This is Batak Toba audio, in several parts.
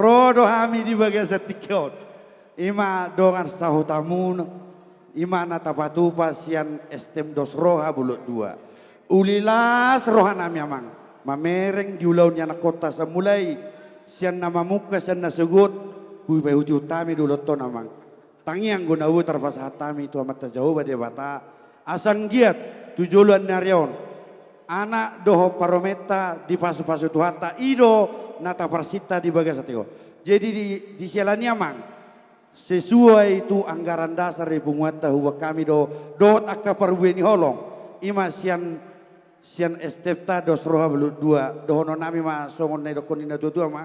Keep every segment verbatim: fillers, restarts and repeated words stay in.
Ro do hami di bagasan tingki on. Ima dongan sahutamuna, ima na tapatupa sian S T M Dos Roha Bolon Dua. Uli las rohanami amang, mamereng di ulaon ni anakkonta, sai mulai sian na mamungka, sian na sogot, hupaihutihut hami do ulaonta on amang. Tangiang do na boi tarpasahat hami tu Amanta Jahowa Debata, asa anggiat tu joloan ni ari on, anak dohot parumaenta dipasupasu Tuhanta, i do na taparsinta di bagasan tingki on. Jadi di, di siala ni i amang, sesuai tu anggaran dasar di punguanta huboan hami do, dohot angka parbue ni holong, ima sian sian S T M ta Dos Roha Bolon Dua, dohononnami ma songon na nidokkon ni natuatua ma,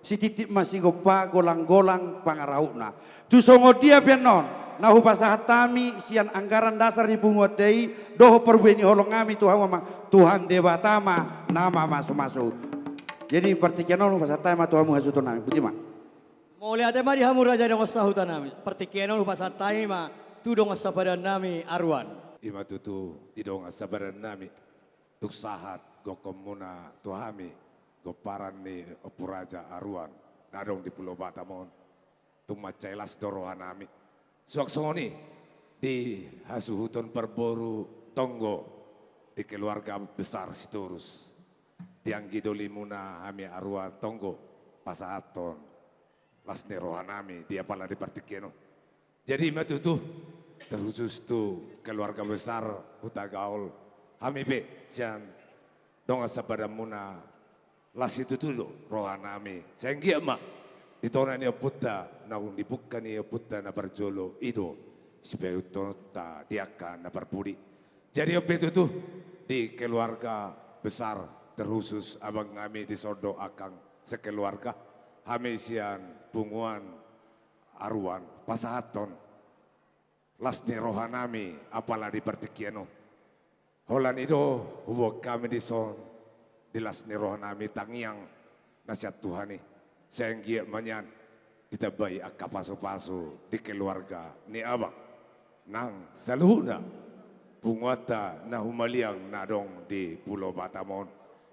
sititip ma sigompa, golanggolang pangarahutna. Tu songon dia pe annon na hupasahat hami sian anggaran dasar ni punguanta i dohot parbue ni holongnami tu hamu amang, Tuhan Debata ma na mamasumasu. Jadi partingkian on hupasahat hami ma tu hamu hasuhutonnami. Botima. Mauliate ma di hamu raja dongan sahutanami. Partingkian on hupasahat hami ma tu dongan sapadannami Aruan. Ima tutu di dongan sapadannami. Tung sahat gokhonmuna tu hami, gomparan ni Ompu Raja Aruan, na adong di Pulo Batam on, tung mansai las do rohanami. Suang songon i, di hasuhuton parboru tonggo, di keluarga besar Sitorus, di anggi dolimuna hami Aruan tonggo, pasahathon las ni rohanami di apala di partingkian on. Jadi ima tutu, terkhusus tu keluarga besar Hutagaol, hami pe sian dongan sapadanmuna, las situtu do rohanami. Sai anggiat ma di tona ni ompunta, naung di bungka ni ompunta na parjolo, i do sipaihuthononta di angka na parpudi. Jadi on pe tutu, di keluarga besar, terkhusus abangnami dison dohot angkang sekeluarga, hami sian punguan Aruan pasahathon las ni rohanami apala di partingkian on. Holan i do huboan hami dison di las ni rohanami, tangiang na sian Tuhan i, sai anggiat ma nian ditambai angka pasupasu di keluarga ni abang nang saluhutna punguanta na humaliang na adong di Pulo Batam on,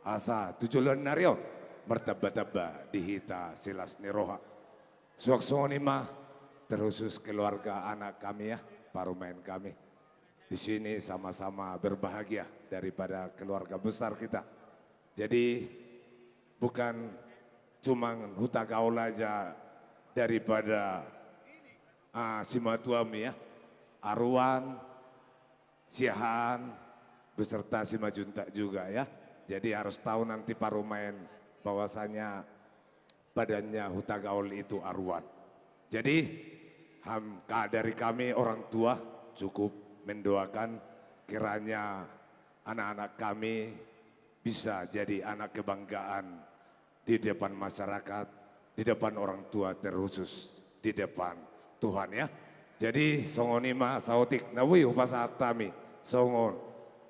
asa tu joloan ni ari on martambatamba di hita silas ni roha. Suang songon i ma, terkhusus keluarga anak kami ya, parumaen kami. Di sini sama-sama berbahagia daripada keluarga besar kita. Jadi, bukan cuma Hutagaol aja daripada, ah, simatuami ya, Aruan, Siahaan, beserta Simanjuntak juga ya. Jadi harus tahu nanti parumaen bahwasanya badannya Hutagaol itu Aruan. Jadi, ham-, ka-, dari kami orang tua cukup mendoakan kiranya anak-anak kami bisa jadi anak kebanggaan di depan masyarakat, di depan orang tua, terkhusus di depan Tuhan ya. Jadi songon i ma saotik na boi hupasahat hami songon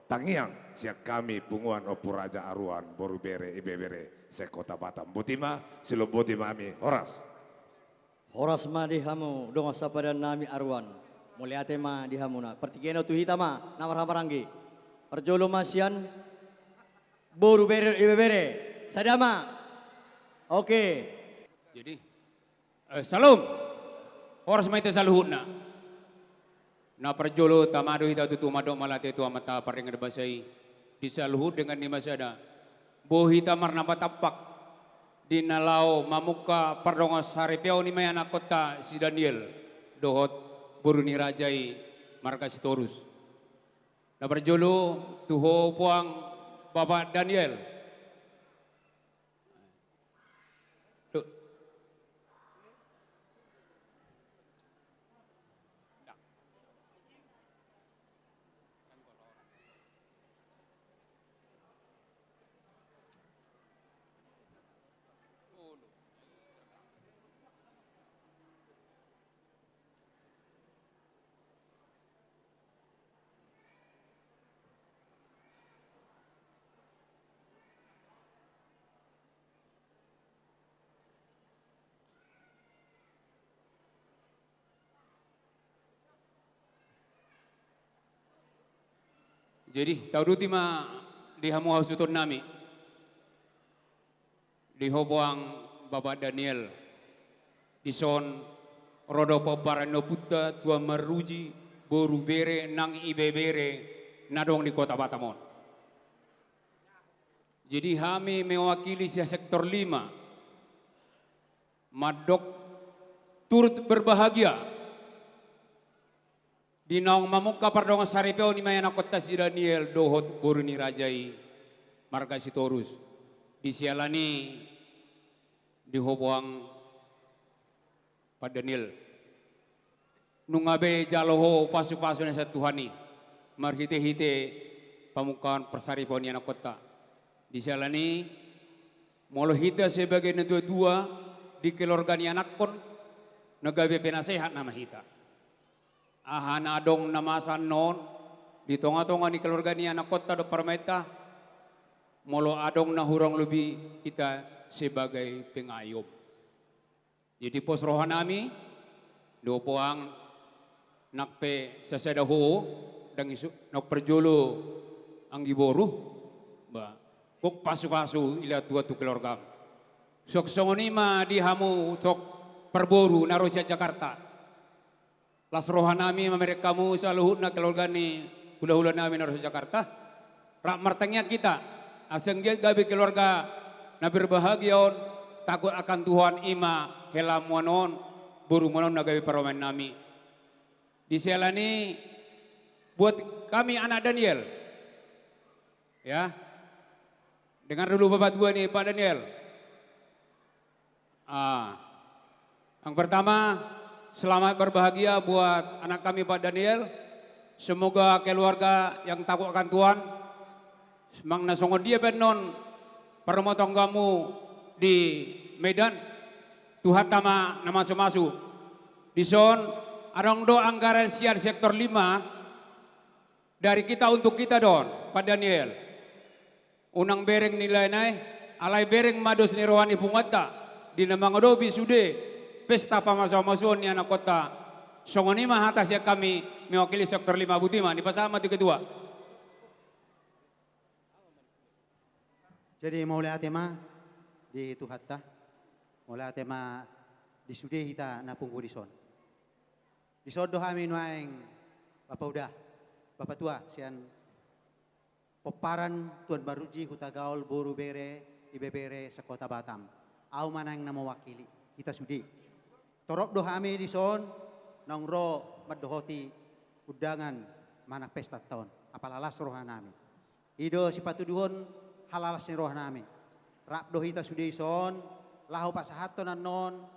tangiang sian hami punguan Ompu Raja Aruan, boru, bere, ibebere se-Kota Batam. Botima, silomboti ma hami, horas. Horas ma di hamu dongan sapadan nami Aruan. Mauliate ma di hamuna. Partingkian on tu hita ma na marhahamaranggi. Parjolo ma sian boru, bere, ibebere. Sada ma. Oke. Jadi, eh, salam. Horas ma hita saluhutna. Na parjolo tama do hita tutu mandok mauliate tu Amanta pardenggan basa i di saluhut dongan ni masa na boi hita marnapatampak di na laho mamungka pardongan saripeon, i ma i anakkonta si Daniel dohot boru ni raja i marga Sitorus. Na parjolo tu ho puang Bapak Daniel. Jadi, tauduti ma di hamu hasuhuton nami. Di ho puang Bapak Daniel, Dison ro do pomparan ni ompunta Tuan Maruji, boru bere nang ibebere na adong di Kota Batam on. Jadi hami mewakili sian sektor lima mandok turut berbahagia di naung mamungka pardongan saripeon i ma ianakhonta si Daniel dohot boru ni raja i marga Sitorus. Di siala ni i, di ho boang Pak Daniel, nunga be jalo ho pasupasu na sian Tuhan i marhitehite pamungkaon parsaripeon ni anakhonta. Di siala ni i, molo hita sebagai natuatua di keluarga ni anakhon, na gabe penasehat nama hita. Aha na adong na masa annon di tongatonga ni keluarga ni anakhonta dohot parumaenta, molo adong na hurang lobi, hita sebagai pengayom. Jadi pos rohanami, di ho boang nang pe sasada ho, ndang isu, naung parjolo anggi boru, ba, gok pasupasu i laho tua tu keluargam. Suang songon i ma di hamu suang parboru na ro sian Jakarta. Las rohanami mamereng hamu saluhutna keluarga ni hulahulanami na ro sian Jakarta. Rap martangiang hita, asa anggiat gabe keluarga na berbahagia on, takut akan Tuhan, i ma helamu annon, borumu annon na gabe parumaennami. Di siala ni i, buat kami anak Daniel, ya, dengar dulu bapak tua ni Pak Daniel. Ah. Yang pertama, selamat berbahagia buat anak kami, Pak Daniel. Semoga keluarga yang takut akan Tuhan, manang na songon dia pe annon parrumatanggamu di Medan, Tuhanta ma na mamasumasu. Dison adong do anggaran sian sektor lima, dari kita untuk kita do on, Pak Daniel. Unang bereng nilai na i, alai bereng ma dos ni roha ni punguanta di na mangadopi sude pesta pamasumasuon ni anakhonta. Songon i ma hata sian hami mewakili sektor lima. Boti ma, dipasahat ma tu ketua. Jadi mauliate ma di Tuhanta, mauliate ma di sude hita na pungu dison. Dison do hami nuaeng, Bapa Uda, Bapa Tua sian pomparan Tuan Maruji Hutagaol, boru, bere, ibebere se-Kota Batam. Ahu ma naeng na mewakili hita sude. Torop do hami dison naung ro mandohoti undangan manang pestanta on. Apala las rohanami. I do sipatuduhon halalas ni rohanami. Rap do hita sude dison laho pasahathon annon,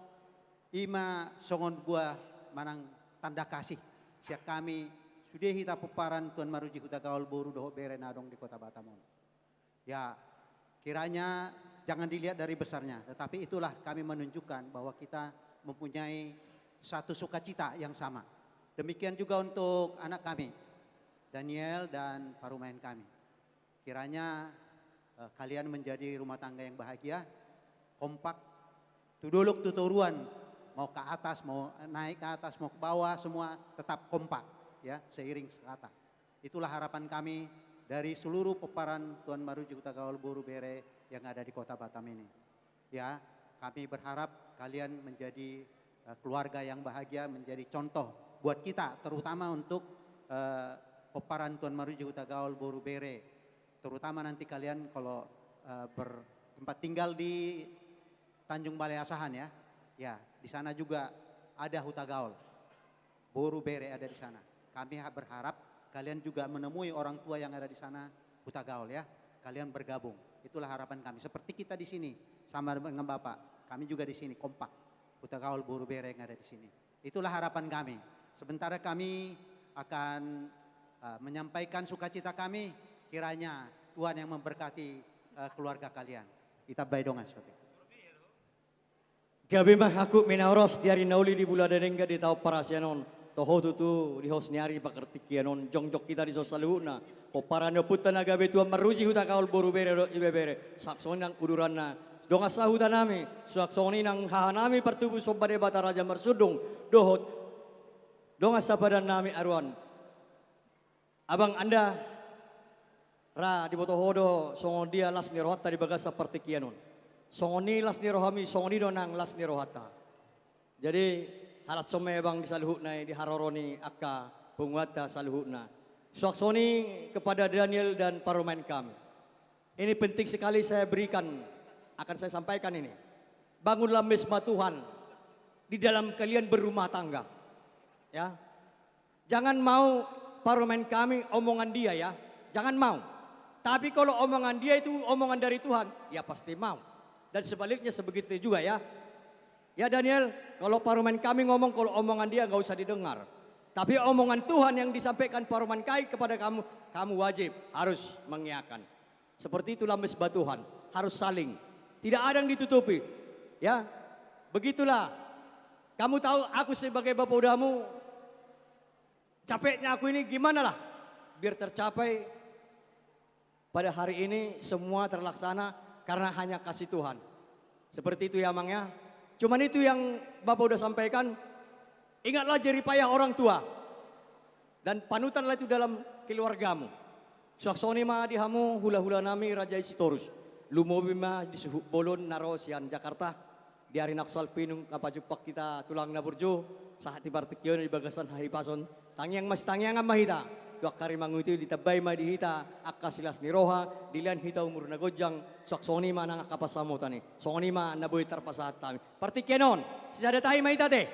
i ma songon buah manang tanda kasih sian hami sude hita pomparan Tuan Maruji Hutagaol, boru dohot bere na adong di Kota Batam on. Ya, kiranya jangan dilihat dari besarnya, tetapi itulah kami menunjukkan bahwa kita mempunyai satu sukacita yang sama. Demikian juga untuk anak kami, Daniel dan parumaen kami. Kiranya, eh, kalian menjadi rumah tangga yang bahagia, kompak, tu dolok tu toruan, mau ke atas, mau naik ke atas, mau ke bawah, semua tetap kompak, ya, seiring sekata. Itulah harapan kami dari seluruh pomparan Tuan Maruji Hutagaol, boru, bere yang ada di Kota Batam ini. Ya, kami berharap kalian menjadi, eh, keluarga yang bahagia, menjadi contoh buat kita, terutama untuk, eh, pomparan Tuan Maruji Hutagaol, boru, bere. Terutama nanti kalian kalau, eh, bertempat tinggal di Tanjung Balai Asahan, ya. Ya, di sana juga ada Hutagaol. Boru, bere ada di sana. Kami ha-, berharap kalian juga menemui orang tua yang ada di sana, Hutagaol, ya. Kalian bergabung. Itulah harapan kami. Seperti kita di sini, sama dengan Bapak. Kami juga di sini, kompak. Hutagaol, boru, bere yang ada di sini. Itulah harapan kami. Sementara kami akan, eh, menyampaikan sukacita kami, kiranya Tuhan yang memberkati, eh, keluarga kalian. Ditambai dongan, saotik. Gabe ma haku minoros di ari na uli, di bulan na denggan, di taon parasian on. Toho tutu di hos ni ari partingkian on, jongjong hita dison saluhutna, pomparan ni ompunta na gabe Tuan Maruji Hutagaol, boru, bere dohot ibebere, suang songon i nang uduranna dongan sahutanami, suang songon i nang hahanami partubu somba Debata Raja Marsundung, dohot dongan sapadannami aruan Abang Anda, ra diboto ho do songon dia las ni rohanta di bagasan partingkian on. Songon i las ni rohami, songon i do nang las ni rohanta. Jadi, halak somebang di saluhutna, di haroro ni angka punguanta saluhutna. Suang songon i kepada Daniel dan parumaen kami. Ini penting sekali saya berikan, akan saya sampaikan ini. Bangunlah mezbah Tuhan di dalam kalian berumah tangga. Ya. Jangan mau parumaen kami omongan dia ya. Jangan mau. Tapi kalau omongan dia itu omongan dari Tuhan, ya pasti mau. Dan sebaliknya sebegitu juga ya. Ya Daniel, kalau parumaen kami ngomong, kalau omongan dia nggak usah didengar. Tapi omongan Tuhan yang disampaikan parumaen kami kepada kamu, kamu wajib harus mengiyakan. Seperti itulah mezbah Tuhan, harus saling. Tidak ada yang ditutupi. Ya, begitulah. Kamu tahu aku sebagai bapak udamu, capeknya aku ini gimana lah. Biar tercapai pada hari ini semua terlaksana karena hanya kasih Tuhan. Seperti itu ya, Amang, ya. Cuman itu yang Bapak udah sampaikan, ingatlah jerih payah orang tua. Dan panutanlah itu dalam keluargamu. Suang songon i ma di hamu hulahula nami Raja i Sitorus. Lumobi ma di suhut bolon na ro sian Jakarta. Di ari na salpu i nunga pajumpang hita tulang na burju, sahat di partingkian on di bagasan hahipason. Tangiang masitangiangan ma hita. Tu angka ari mangihut i ditambai ma di hita angka silas ni roha, dilehon hita umur na gonjang, suang songon i ma nang angka pansamotan i. Songon i ma na boi tarpasahat hami. Partingkian on, sisada tahi ma hita ate.